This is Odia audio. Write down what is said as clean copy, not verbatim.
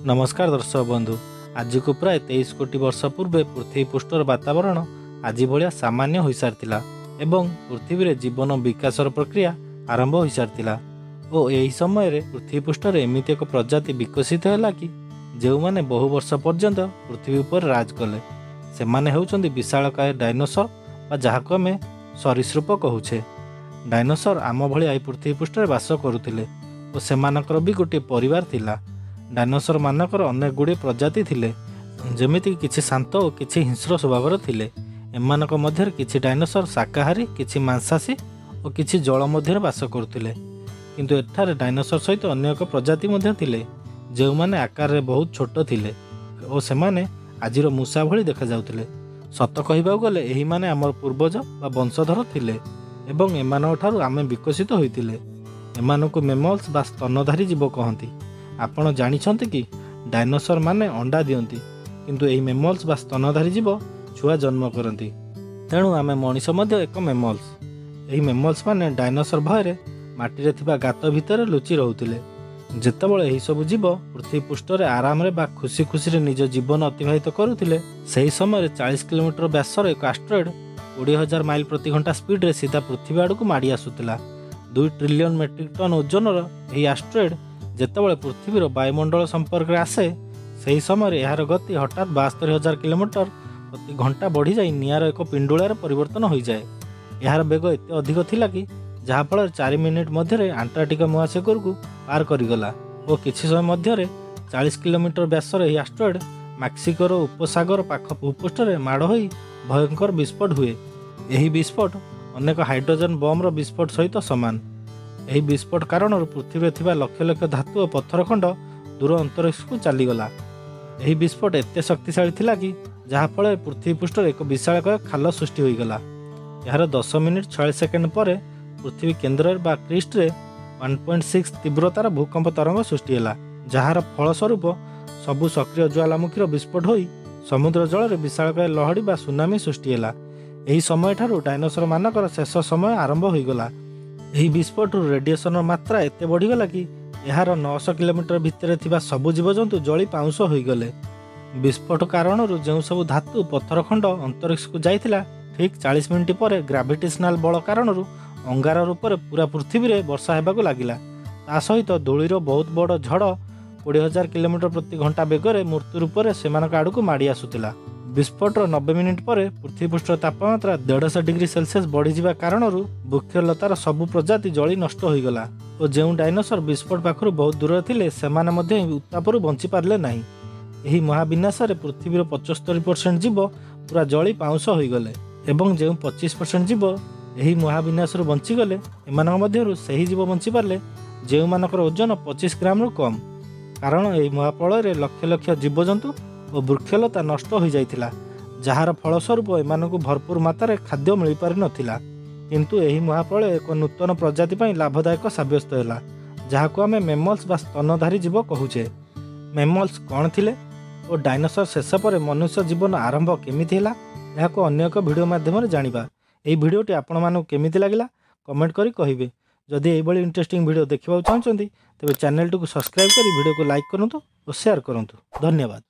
ନମସ୍କାର ଦର୍ଶକ ବନ୍ଧୁ, ଆଜିକୁ ପ୍ରାୟ 23 କୋଟି ବର୍ଷ ପୂର୍ବେ ପୃଥିବୀ ପୃଷ୍ଠର ବାତାବରଣ ଆଜି ଭଳିଆ ସାମାନ୍ୟ ହୋଇସାରିଥିଲା ଏବଂ ପୃଥିବୀରେ ଜୀବନ ବିକାଶର ପ୍ରକ୍ରିୟା ଆରମ୍ଭ ହୋଇସାରିଥିଲା ଓ ଏହି ସମୟରେ ପୃଥିବୀ ପୃଷ୍ଠରେ ଏମିତି ଏକ ପ୍ରଜାତି ବିକଶିତ ହେଲା କି ଯେଉଁମାନେ ବହୁ ବର୍ଷ ପର୍ଯ୍ୟନ୍ତ ପୃଥିବୀ ଉପରେ ରାଜ କଲେ। ସେମାନେ ହେଉଛନ୍ତି ବିଶାଳକାୟ ଡାଇନୋସର ବା ଯାହାକୁ ଆମେ ସରୀସୃପ କହୁଛେ। ଡାଇନୋସର ଆମ ଭଳିଆ ଏହି ପୃଥିବୀ ପୃଷ୍ଠରେ ବାସ କରୁଥିଲେ ଓ ସେମାନଙ୍କର ବି ଗୋଟିଏ ପରିବାର ଥିଲା। ଡାଇନୋସର ମାନଙ୍କର ଅନେକ ଗୁଡ଼ିଏ ପ୍ରଜାତି ଥିଲେ, ଯେମିତିକି କିଛି ଶାନ୍ତ ଓ କିଛି ହିଂସ୍ର ସ୍ୱଭାବର ଥିଲେ। ଏମାନଙ୍କ ମଧ୍ୟରେ କିଛି ଡାଇନୋସର ଶାକାହାରୀ, କିଛି ମାଂସାଶୀ ଓ କିଛି ଜଳ ମଧ୍ୟରେ ବାସ କରୁଥିଲେ। କିନ୍ତୁ ଏଠାରେ ଡାଇନୋସର ସହିତ ଅନ୍ୟ ଏକ ପ୍ରଜାତି ମଧ୍ୟ ଥିଲେ, ଯେଉଁମାନେ ଆକାରରେ ବହୁତ ଛୋଟ ଥିଲେ ଓ ସେମାନେ ଆଜିର ମୂଷା ଭଳି ଦେଖାଯାଉଥିଲେ। ସତ କହିବାକୁ ଗଲେ ଏହିମାନେ ଆମର ପୂର୍ବଜ ବା ବଂଶଧର ଥିଲେ ଏବଂ ଏମାନଙ୍କଠାରୁ ଆମେ ବିକଶିତ ହୋଇଥିଲେ। ଏମାନଙ୍କୁ ମେମଲ୍ସ ବା ସ୍ତନଧାରୀ ଜୀବ କହନ୍ତି। ଆପଣ ଜାଣିଛନ୍ତି କି ଡାଇନୋସର ମାନେ ଅଣ୍ଡା ଦିଅନ୍ତି, କିନ୍ତୁ ଏହି ମେମଲ୍ସ ବା ସ୍ତନଧାରୀ ଜୀବ ଛୁଆ ଜନ୍ମ କରନ୍ତି। ତେଣୁ ଆମେ ମଣିଷ ମଧ୍ୟ ଏକ ମେମଲ୍ସ। ଏହି ମେମଲ୍ସ ମାନେ ଡାଇନୋସର ଭୟରେ ମାଟିରେ ଥିବା ଗାତ ଭିତରେ ଲୁଚି ରହୁଥିଲେ। ଯେତେବେଳେ ଏହିସବୁ ଜୀବ ପୃଥିବୀ ପୃଷ୍ଠରେ ଆରାମରେ ବା ଖୁସି ଖୁସିରେ ନିଜ ଜୀବନ ଅତିବାହିତ କରୁଥିଲେ, ସେହି ସମୟରେ 40 କିଲୋମିଟର ବ୍ୟାସର ଏକ ଆଷ୍ଟ୍ରଏଡ୍ 20,000 ମାଇଲ ପ୍ରତି ଘଣ୍ଟା ସ୍ପିଡ୍ରେ ସିଧା ପୃଥିବୀ ଆଡ଼କୁ ମାଡ଼ି ଆସୁଥିଲା। 2 ଟ୍ରିଲିୟନ ମେଟ୍ରିକ୍ ଟନ୍ ଓଜନର ଏହି ଆଷ୍ଟ୍ରଏଡ୍ ଯେତେବେଳେ ପୃଥିବୀର ବାୟୁମଣ୍ଡଳ ସମ୍ପର୍କରେ ଆସେ, ସେହି ସମୟରେ ଏହାର ଗତି ହଠାତ୍ 72,000 କିଲୋମିଟର ପ୍ରତି ଘଣ୍ଟା ବଢ଼ିଯାଇ ନିଆଁର ଏକ ପିଣ୍ଡୁଳାରେ ପରିବର୍ତ୍ତନ ହୋଇଯାଏ। ଏହାର ବେଗ ଏତେ ଅଧିକ ଥିଲା କି ଯାହାଫଳରେ 4 ମିନିଟ୍ ମଧ୍ୟରେ ଆଣ୍ଟାର୍କଟିକା ମହାସାଗରକୁ ପାର କରିଗଲା ଓ କିଛି ସମୟ ମଧ୍ୟରେ 40 କିଲୋମିଟର ବ୍ୟାସର ଏହି ଆଷ୍ଟ୍ରଏଡ୍ ମେକ୍ସିକୋର ଉପସାଗର ପାଖ ଭୂପୃଷ୍ଠରେ ମାଡ଼ ହୋଇ ଭୟଙ୍କର ବିସ୍ଫୋଟ ହୁଏ। ଏହି ବିସ୍ଫୋଟ ଅନେକ ହାଇଡ୍ରୋଜେନ୍ ବମ୍ର ବିସ୍ଫୋଟ ସହିତ ସମାନ। ଏହି ବିସ୍ଫୋଟ କାରଣରୁ ପୃଥିବୀରେ ଥିବା ଲକ୍ଷ ଲକ୍ଷ ଧାତୁ ଓ ପଥର ଖଣ୍ଡ ଦୂର ଅନ୍ତରିକ୍ଷକୁ ଚାଲିଗଲା। ଏହି ବିସ୍ଫୋଟ ଏତେ ଶକ୍ତିଶାଳୀ ଥିଲା କି ଯାହାଫଳରେ ପୃଥିବୀ ପୃଷ୍ଠରେ ଏକ ବିଶାଳକାୟ ଖାଲ ସୃଷ୍ଟି ହୋଇଗଲା। ଏହାର 10 ମିନିଟ୍ 46 ସେକେଣ୍ଡ ପରେ ପୃଥିବୀ କେନ୍ଦ୍ରରେ ବା କ୍ରିଷ୍ଟରେ 1.6 ତୀବ୍ରତାର ଭୂକମ୍ପ ତରଙ୍ଗ ସୃଷ୍ଟି ହେଲା, ଯାହାର ଫଳସ୍ୱରୂପ ସବୁ ସକ୍ରିୟ ଜ୍ୱାଲାମୁଖୀର ବିସ୍ଫୋଟ ହୋଇ ସମୁଦ୍ର ଜଳରେ ବିଶାଳକାୟ ଲହଡ଼ି ବା ସୁନାମି ସୃଷ୍ଟି ହେଲା। ଏହି ସମୟଠାରୁ ଡାଇନୋସରମାନଙ୍କର ଶେଷ ସମୟ ଆରମ୍ଭ ହୋଇଗଲା। ଏହି ବିସ୍ଫୋଟରୁ ରେଡ଼ିଏସନର ମାତ୍ରା ଏତେ ବଢ଼ିଗଲା କି ଏହାର 900 କିଲୋମିଟର ଭିତରେ ଥିବା ସବୁ ଜୀବଜନ୍ତୁ ଜଳି ପାଉଁଶ ହୋଇଗଲେ। ବିସ୍ଫୋଟ କାରଣରୁ ଯେଉଁ ସବୁ ଧାତୁ ପଥର ଖଣ୍ଡ ଅନ୍ତରିକ୍ଷକୁ ଯାଇଥିଲା, ଠିକ୍ 40 ମିନିଟ୍ ପରେ ଗ୍ରାଭିଟେସନାଲ ବଳ କାରଣରୁ ଅଙ୍ଗାର ରୂପରେ ପୁରା ପୃଥିବୀରେ ବର୍ଷା ହେବାକୁ ଲାଗିଲା। ତା ସହିତ ଧୂଳିର ବହୁତ ବଡ଼ ଝଡ଼ 20,000 କିଲୋମିଟର ପ୍ରତି ଘଣ୍ଟା ବେଗରେ ମୃତ୍ୟୁ ରୂପରେ ସେମାନଙ୍କ ଆଡ଼କୁ ମାଡ଼ି ଆସୁଥିଲା। ବିସ୍ଫୋଟର 90 ମିନିଟ୍ ପରେ ପୃଥିବୀ ପୃଷ୍ଠର ତାପମାତ୍ରା 150 ଡିଗ୍ରୀ ସେଲସିୟସ୍ ବଢ଼ିଯିବା କାରଣରୁ ବୃକ୍ଷଲତାର ସବୁ ପ୍ରଜାତି ଜଳି ନଷ୍ଟ ହୋଇଗଲା ଓ ଯେଉଁ ଡାଇନୋସର ବିସ୍ଫୋଟ ପାଖରୁ ବହୁତ ଦୂରରେ ଥିଲେ ସେମାନେ ମଧ୍ୟ ଏହି ଉତ୍ତାପରୁ ବଞ୍ଚିପାରିଲେ ନାହିଁ। ଏହି ମହାବିନାଶରେ ପୃଥିବୀର 75% ଜୀବ ପୁରା ଜଳି ପାଉଁଶ ହୋଇଗଲେ ଏବଂ ଯେଉଁ 25% ଜୀବ ଏହି ମହାବିନାଶରୁ ବଞ୍ଚିଗଲେ, ଏମାନଙ୍କ ମଧ୍ୟରୁ ସେହି ଜୀବ ବଞ୍ଚିପାରିଲେ ଯେଉଁମାନଙ୍କର ଓଜନ 25 ଗ୍ରାମରୁ କମ୍। କାରଣ ଏହି ମହାପ୍ରଳୟରେ ଲକ୍ଷ ଲକ୍ଷ ଜୀବଜନ୍ତୁ ଓ ବୃକ୍ଷଲତା ନଷ୍ଟ ହୋଇଯାଇଥିଲା, ଯାହାର ଫଳସ୍ୱରୂପ ଏମାନଙ୍କୁ ଭରପୁର ମାତ୍ରାରେ ଖାଦ୍ୟ ମିଳିପାରିନଥିଲା। କିନ୍ତୁ ଏହି ମହାପ୍ରଳୟ ଏକ ନୂତନ ପ୍ରଜାତି ପାଇଁ ଲାଭଦାୟକ ସାବ୍ୟସ୍ତ ହେଲା, ଯାହାକୁ ଆମେ ମେମଲ୍ସ ବା ସ୍ତନଧାରୀ ଜୀବ କହୁଛେ। ମେମଲ୍ସ କ'ଣ ଥିଲେ ଓ ଡାଇନୋସର ଶେଷ ପରେ ମନୁଷ୍ୟ ଜୀବନ ଆରମ୍ଭ କେମିତି ହେଲା, ଏହାକୁ ଅନ୍ୟ ଏକ ଭିଡ଼ିଓ ମାଧ୍ୟମରେ ଜାଣିବା। ଏହି ଭିଡ଼ିଓଟି ଆପଣମାନଙ୍କୁ କେମିତି ଲାଗିଲା କମେଣ୍ଟ କରି କହିବେ। ଯଦି ଏଇଭଳି ଇଣ୍ଟରେଷ୍ଟିଂ ଭିଡ଼ିଓ ଦେଖିବାକୁ ଚାହୁଁଛନ୍ତି ତେବେ ଚ୍ୟାନେଲଟିକୁ ସବସ୍କ୍ରାଇବ୍ କରି ଭିଡ଼ିଓକୁ ଲାଇକ୍ କରନ୍ତୁ ଓ ସେୟାର କରନ୍ତୁ। ଧନ୍ୟବାଦ।